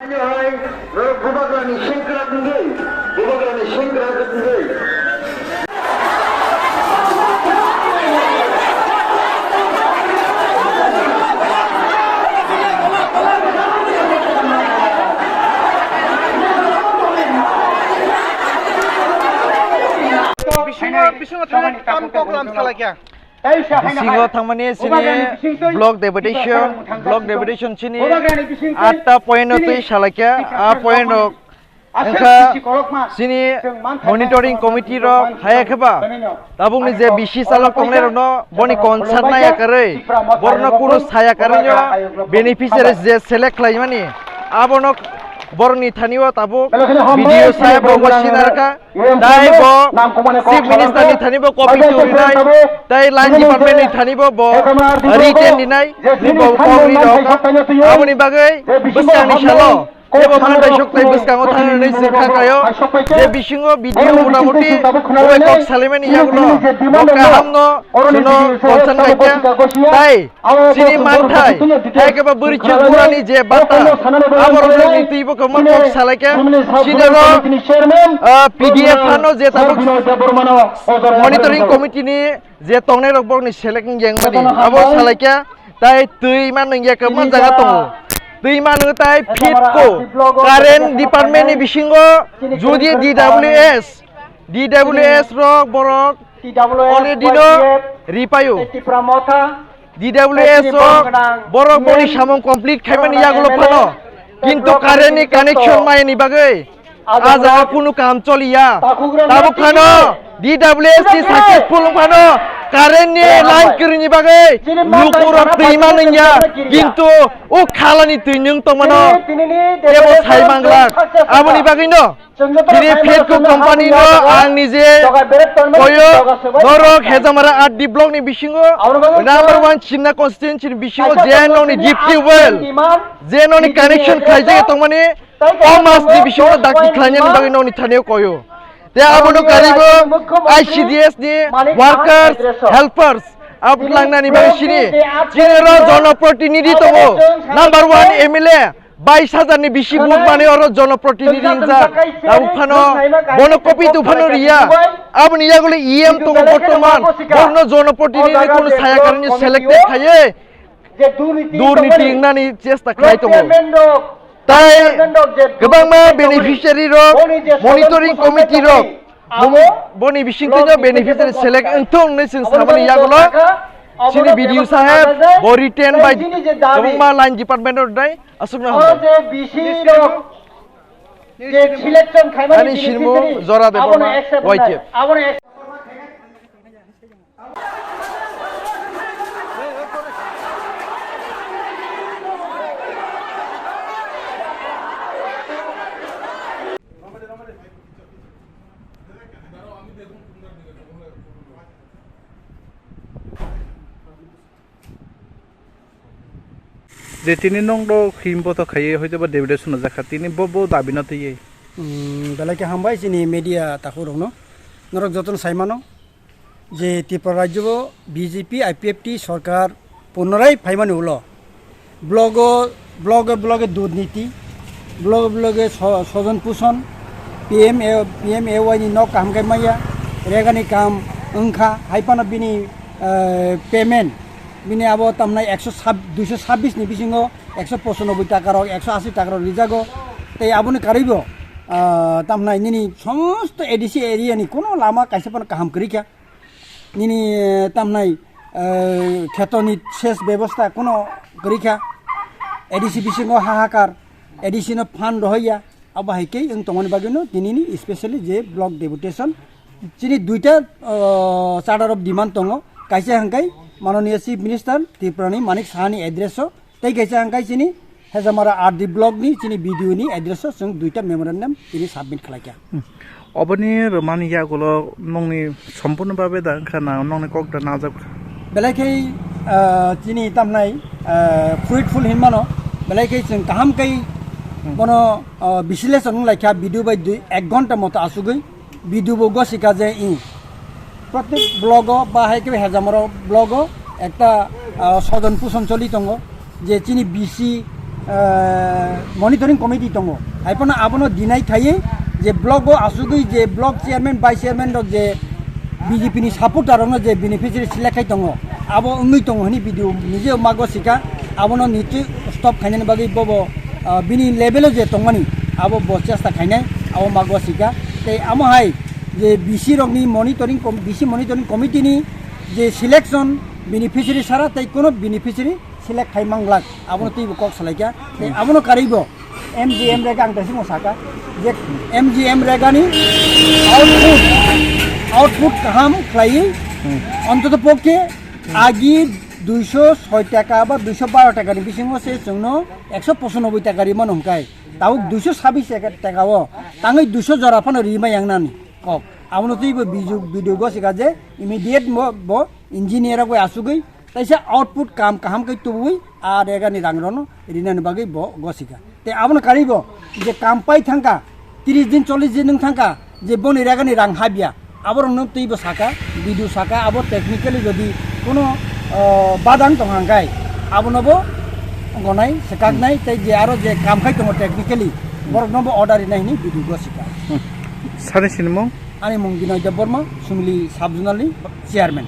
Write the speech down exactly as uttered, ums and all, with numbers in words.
Bubagrani sengkrak wngwi, Bubagrani sengkrak wngwi. Bisingo, bisingo thangna kam kok lam salakya. Bisingo thangmani sini block deputation, block deputation sini atta point no twi salakya, a point rok wngkha sini monitoring committee rok haya khe ba tabukni je bisi salok tongnai rokno boni concern naya karwi, borno kunu saya karwi beneficiary je select khlaimani abono borokni thani o tabuk B D O saheb bo sinarkha. Tai bo Chief Minister ni thani bo copy turinai, tai Line Department ni thani bo bo written rinai, ni bo kok ri rok. Aboni bagwi bwskangni salo tebo thanai sok tai bwskango thangnani sirkha kayo, je bisingo B D O motamuti bo bai kok salaimani yagulo bo kahamno suno concern khaikya. Tai chini manthai, hai khe ba bwrwi chwng burani je bata, abo rokni twi bo kwma kok salaikha. Chini ro, ah, P D F phano je tabuk monitoring committee ni je tongnai rok borokni select wng yang mani, abo salaikha. Tai twi man wng ya kwma jaga tongo. Twi man wng tai phitko current department ni bisingo jodi D W S, D W S rok borok T W F, already no Y T F, ripayo. Tipra Motha, D W S o borok boni samung complete khaimani yagulo phano, kintu current ni connection mayani bagwi a jaga kunu kam choliya. Tabuk phano D W S ni successful wng phano current ni line kwrwini bagwi lukurok twi manwngya, kintu o khalani twi nwng tongmano tebo sai manglak. Aboni bagwino Tini Petco company no ang nije koyo, norok Hejamara R D block ni bisingo number one Simna constituency ni bisingo je noni deep tubewell, je noni connection khlaijak tongmani, o mas ni bisingo dakti khlainani bagwi noni thani o koyo. Te abono karibo I C D S ni workers, helpers, abo langnani bagwi sini, chini ro jonoprotinidhi tongo, number one M L A, bais hajar ni bisi vote mani oro jonoprotinidhi wngjak. Tabuk phano bono copy tu phano riya. Aboni yagulo E M tongo bortoman. Borno jonoprotinidhi kono saya karani selected khaiye. Durniti wngnani chesta khlai tongo. Tai kwbangma beneficiary rok, monitoring committee rok, boni bisingtwi no beneficiary select wngthung hinwi chwng samani yagulo. Chini B D O saheb bo written bai kwbangma line department rok dai. Aswkno o hambai. Je B C rok je selection khaimani ani sinimung beneficiary, Jora Debbarma, abono accept Y T F. Abono accept. Je tini nwng do himbo to khaiwi hoito ba deputation no jakha, tini bo, bo dabi no twiwi. Hmm, belai khe hambai chini media takhuk rokno. Norok jotono sai mano je Tripura rajyo o B J P I P F T sorkar punorai phaimani ulo blogo, bloge, bloge durniti, bloge, bloge so-, sojon puson, P M A, P M A Y ni nok kaham khe maya, regani kam wngkha, hai phano bini, eh, payment, bini abo tamnai ekso sab-, duiso sabbis ni bisingo ekso pochanoboi taka rok, ekso ashi taka rok rijago, tei aboni karwibo, ah, tamnai nini somosto A D C area ni kuno lama kaisa phano kaham kwrwi kha. Nini, eh, tamnai, eh, khetoni ses bebosta kuno kwrwi kha. A D C bisingo hahakar, A D C no phan rohorya, abo hai khe wng tongmani bagwino tinini specially je block deputation, chini duita, oh, charter of demand tongo, kaisa hwnkhe Mananiya Chief Minister Tripurani Manik Sahani address o, tei kaisa hwnkhe chini Hejamara R D block ni chini B D O ni address o chwng duita memorandum tini submit khlaikha. Hmm. Oboni rwmani yagulo nongni sompurno babe da wngkha na nongni kok da najak kha? Belai khe, ah, chini tamnai, ah, fruitful hinmano, belai khe chwng kaham khe hmm bono, ah, bisleshon wnglaikha video bai dui ek ghonta moto asugwi. B D O bo gosikha je i protek blogo ba hai khe Hejamaro blogo ekta, ah, sojon puson choli tongo je chini B C ah, monitoring committee tongo. Haiphano abono deny khaiwi je block o asugwi je block chairman, vice chairman rok je B J P ni supporter rokno je beneficiary select khai tongo, abo wngwi tongo hwnwi B D O nije mago sika, abono nichwi stop khainani bagwi bobo, ah, bini level o je tongmani abo bo chesta khainai, abo mago sika. Tei amo hai je B C rokni monitoring com-, B C monitoring committee ni je selection beneficiary sara tei kono beneficiary select khai manglak, abono teibo kok salaikha. Tei abono karwibo M G M Rega ang daisimo saka je M G M Rega ni output, output kaham khlaiwi, hmm, ontoto pokhe agi duiso soi taka ba duiso baro taka ni bisingo se chwngno ekso pochanobboi taka rimano hwnkhe tabuk duiso sabis taka o tangwi duiso jora phano rimai yang nani kok. Abono teibo B D O, B D O gosika je immediate bo, bo engineer rok bai asugwi kaisa output kam kaham khe tubui a Rega ni rang rokno rinani bagwi bo gosika. Tei abono karwi bo je kam pai thangka, tris din, chollish din wng thangka, je boni Rega ni rang habya, aborokno teibo saka, B D O saka, abo technically jodi kono, o, badang tong hangkai, abono bo gonai, swkaknai, tei je aro je kam khai tongo technically, borokno bo order rinai hwnwi B D O gosika. Sani sinimung? Ani mung Binoy Debbarma, Sumili Sub-Zonal ni Chairman.